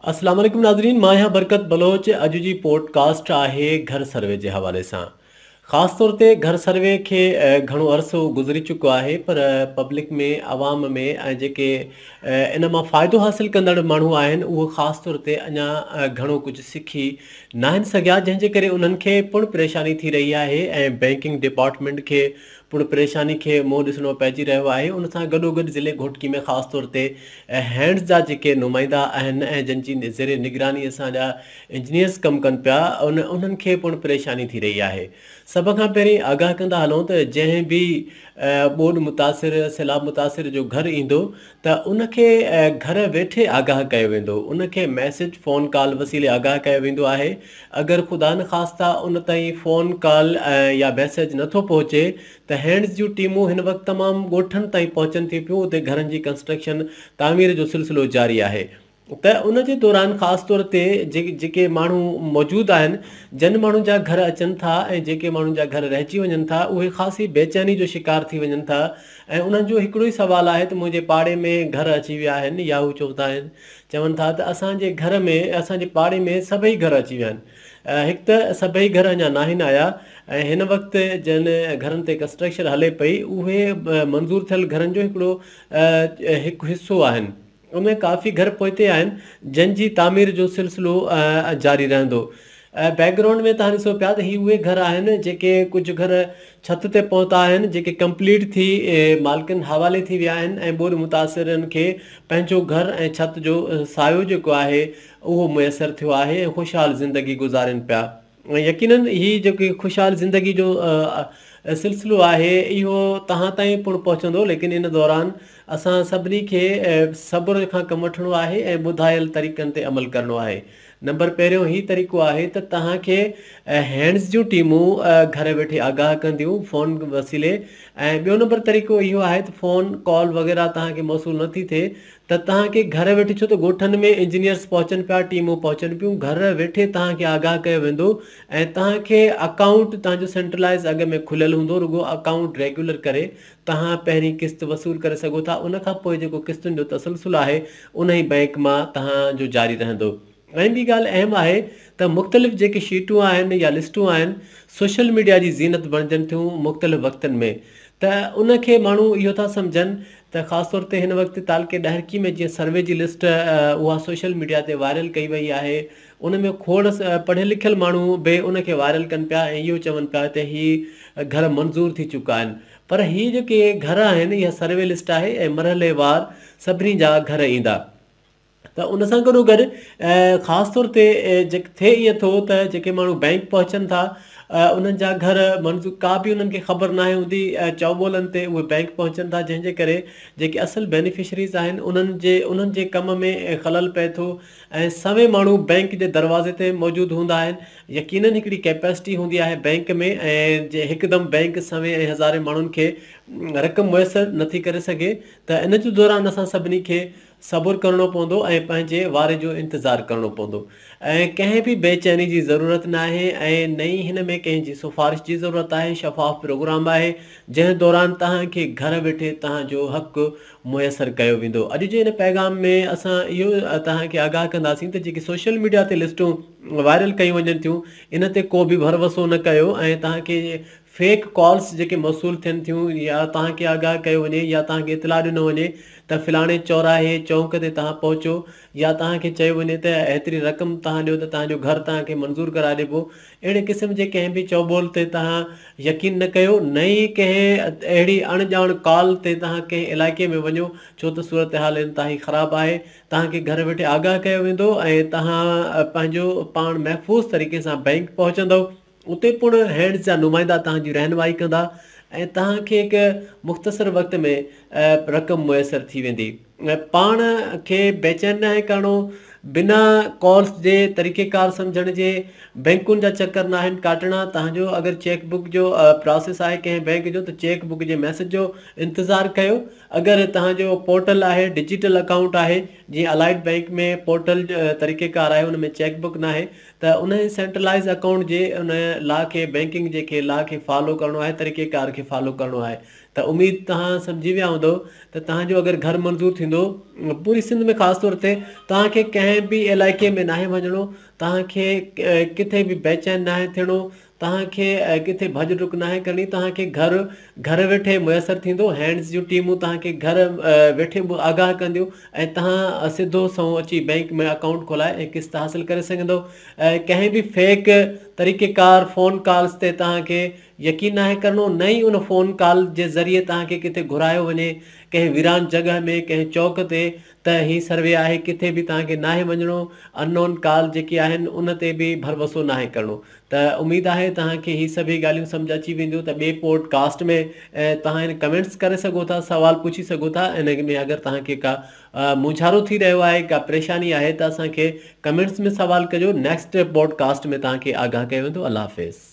اسلام عليڪم ناظرين مان آهيان برڪت بلوچ اڄ جي پوڊ ڪاسٽ آهي گهر سروي جي حوالي سان خاص طور تي گهر سروي کي گهڻو عرصو گذري چڪو آهي پر پبلڪ ۾ عوام ۾ ۽ جيڪي ان مان فائدو حاصل ڪندڙ ماڻهو آهن اهو خاص طور تي اڃا گهڻو ڪجهه سکي ناهن سگهيا جنهن جي ڪري انهن کي پڻ پريشاني ٿي رهي آهي ۽ بئنڪنگ ڊپارٽمينٽ کي پڻ پريشاني کي منهن ڏسڻو پئجي رهيو آهي ان سان گڏوگڏ ضلعي گهوٽڪي ۾ خاص طور تي هينڊز جا جيڪي نمائندا آهن ۽ جن جي زير نگراني اسان جا انجنيئرز ڪم ڪن پيا ان انهن کي پڻ پريشاني ٿي رهي آهي سڀ کان پهرين آگاهه ڪندا هلون ته جنهن به ٻوڏ متاثر سيلاب متاثر جو گهر ايندو ته ان کي گهر ويٺي آگاهه ڪيو ويندو، ان کي ميسيج، فون ڪال وسيلي آگاهه ڪيو ويندو آهي، اگر خدانخواسته ان تائين فون ڪال يا ميسيج نه ٿو پهچي ته هينڊز جون ٽيمون هن وقت تمام ڳوٺن تائين پهچن ٿيون پيون اتي گهرن جي ڪنسٽرڪشن تعمير جو سلسلو جاري آهي ته ان جي دوران خاص طور تي جيڪي ماڻهو موجود آهن جن ماڻهن جا گهر اچن ٿا ۽ جيڪي ماڻهن جا گهر رهجي وڃن ٿا اهي خاصي بيچيني جو شڪار ٿي وڃن ٿا ۽ انهن جو هڪڙو ئي سوال آهي ته منهنجي پاڙي ۾ گهر اچي ويا آهن يا هو چوندا آهن چون ٿا ته اسان جي گهر ۾ اسان جي پاڙي ۾ سڀئي گهر اچي ويا آهن هڪ ته سڀئي گهر اڃا ناهن آيا ۽ هن وقت جن گهرن تي ڪنسٽرڪشن هلي پئي اهي منظور ٿيل گهرن جو هڪڙو هڪ حصو آهن ان ۾ ڪافي گهر پوئتي آهن جن جي تعمير جو سلسلو جاري رهندو. بيڪ گرائونڊ ۾ توهان ڏسو پيا ته هي اهي گهر آهن جيڪي ڪجهه گهر ڇت تي پهتا آهن جيڪي ڪمپليٽ ٿي مالڪن حوالي ٿي ويا آهن ۽ ٻوڏ متاثرن کي پنهنجو گهر ۽ ڇت جو سايو جيڪو آهي اهو ميسر ٿيو آهي ۽ خوشحال زندگي گذارين پيا. ۽ يقينن هي جيڪي خوشحال زندگي جو سلسلو آهي اهو توهان تائين پڻ پهچندو ليڪن ان دوران اسان سڀني کي صبر کان ڪم وٺڻو آهي ۽ ٻڌايل طريقن تي عمل ڪرڻو آهي نمبر پهريون هي طريقو آهي ته توهان کي هينڊز جون ٽيمون گهر ويٺي آگاهه ڪنديون فون وسيلي ۽ ٻيو نمبر طريقو اهو آهي ته فون ڪال وغيره توهان کي موصول نٿي ٿئي ته توهان کي گهر ويٺي ڇو ته ڳوٺن ۾ انجنيئرس پهچن پيا ٽيمون پهچن پيون گهر ويٺي توهان کي آگاهه ڪيو ويندو ۽ توهان کي اڪائونٽ توهان جو سينٽرلائز اڳ ۾ کليل هوندو رڳو اڪائونٽ ريگيولر ڪري توهان پهرين قسط وصول ڪري سگهو ٿا ان کان پوء جيڪو قسطن جو تسلسل آهي انهي بئنڪ مان توهان جو جاري رهندو ۽ ٻي ڳالهه اهم آهي ته مختلف جيڪي شيٽون آهن يا لسٽون آهن سوشل ميڊيا جي زينت بڻجن ٿيون مختلف وقتن ۾ ته ان کي ماڻهو اهو ٿا سمجهن ته خاص طور تي هن وقت تعلقي ڏهرڪي ۾ جيئن سروي جي لسٽ اها سوشل ميڊيا تي وائرل ڪئي وئي آهي ان ۾ کوڙ پڙهيل لکيل ماڻهو به ان کي وائرل ڪن پيا ۽ اهو چون پيا ته هي گهر منظور ٿي چڪا آهن پر هي جيڪي گهر آهن اها سروي لسٽ آهي ۽ مرحليوار سڀني جا گهر ايندا. ته ان سان گڏو گڏ خاص طور تي ٿئي ائين ٿو ته جيڪي ماڻهو بئنڪ پهچن ٿا انهن جا گهر منظور ڪا به انهن کي خبر ناهي هوندي چئوٻولن تي اهي بئنڪ پهچن ٿا جنهن جي ڪري جيڪي اصل بينيفشريز آهن انهن جي انهن جي ڪم ۾ خلل پئي ٿو ۽ سوين ماڻهو بئنڪ جي دروازي تي موجود هوندا آهن يقينن هڪڙي ڪيپيسٽي هوندي آهي بئنڪ ۾ ۽ جي هڪدم بئنڪ سوين ۽ هزارين ماڻهن کي رقم ميسر نٿي ڪري سگهي ته ان جي دوران اسان سڀني کي صبر ڪرڻو پوندو ۽ پنهنجي واري جو انتظار ڪرڻو پوندو ۽ ڪنهن به بي چيني جي ضرورت ناهي ۽ نه ئي هن ۾ ڪنهن جي سفارش جي ضرورت آهي شفاف پروگرام آهي جنهن دوران توهان کي گهر ويٺي توهان جو حق ميسر ڪيو ويندو اڄ جي هن پيغام ۾ اسان اهو توهان کي آگاهه ڪنداسين ته جيڪي سوشل ميڊيا تي لسٽون وائرل ڪيون وڃن ٿيون ان تي ڪو به ڀروسو نه ڪيو ۽ توهان کي فيڪ ڪالز جيڪي موصول ٿين ٿيون يا توهان کي آگاهه ڪيو وڃي يا توهان کي اطلاع ڏنو وڃي ته فلاڻي چوراهي، چونڪ، تي توهان پهچو يا توهان کي چيو وڃي ته هيتري رقم توهان ڏيو ته توهان جو گهر توهان کي منظور ڪرائي ڏبو اهڙي قسم جي ڪنهن به چئوٻول تي توهان يقين نه ڪيو نه ئي ڪنهن اهڙي اڻ ڄاڻ ڪال تي توهان ڪنهن علائقي ۾ وڃو ڇو ته صورتحال انتهائي خراب آهي توهان کي گهر ويٺي آگاهه ڪيو ويندو ۽ توهان پنهنجو پاڻ محفوظ طريقي سان بئنڪ پهچندؤ. اتي پڻ هينڊز جا نمائندا توهان جي رهنمائي ڪندا ۽ توهان کي هڪ مختصر وقت ۾ رقم ميسر ٿي ويندي. پاڻ کي بيچين ناهي ڪرڻو، بنا ڪالز جي طريقيڪار سمجهڻ جي بئنڪن جا چڪر ناهن ڪاٽڻا، توهان جو اگر چيڪ بڪ جو پراسيس آهي ڪنهن بئنڪ جو ته چيڪ بڪ جي ميسيج جو انتظار ڪيو، اگر توهان جو پورٽل آهي ڊجيٽل اڪائونٽ آهي جيئن الائيڊ بئنڪ ۾ پورٽل طريقيڪار آهي ان ۾ چيڪ بڪ ناهي ته انهي سينٽرلائيز اڪائونٽ جي ان لا کي بينڪنگ جي کي لا کي فالو ڪرڻو آهي طريقي ڪار کي فالو ڪرڻو آهي ته اميد توهان سمجهي ويا هوندؤ ته توهان جو اگر گهر منظور ٿيندو پوري سنڌ ۾ خاص طور تي توهان کي ڪنهن به علائقي ۾ ناهي وڃڻو، توهان کي ڪٿي به بيچين ناهي ٿيڻو، توهان کي ڪٿي ڀڄ ڊڪ ناهي ڪرڻي، توهان کي گهر گهر ويٺي ميسر ٿيندو، هينڊز جون ٽيمون توهان کي گهر ويٺي به آگاهه ڪنديون ۽ توهان سڌو سنئون اچي بئنڪ ۾ اڪائونٽ کولائي ۽ قسط حاصل ڪري سگهندؤ. ڪنهن به فيڪ طريقيڪار فون ڪالز تي توهان کي يقين ناهي ڪرڻو نه ئي ان فون ڪال جي ذريعي توهان کي ڪٿي گهرايو وڃي ڪنهن ويران جڳهه ۾ ڪنهن چوڪ تي ته هي سروي آهي ڪٿي به توهان کي ناهي وڃڻو ان نون ڪال جيڪي آهن ان تي به ڀروسو ناهي ڪرڻو ته اميد آهي توهان کي هي سڀئي ڳالهيون سمجهه اچي وينديون ته ٻئي پوڊ ڪاسٽ ۾ توهان هن ڪمينٽس ڪري سگهو ٿا سوال پڇي سگهو ٿا ان ۾ اگر توهان کي ڪا مونجهارو ٿي رهيو آهي ڪا پريشاني آهي ته اسان کي ڪمينٽس ۾ سوال ڪجو نيڪسٽ پوڊ ڪاسٽ ۾ توهان کي آگاهه ڪيو ويندو الله حافظ.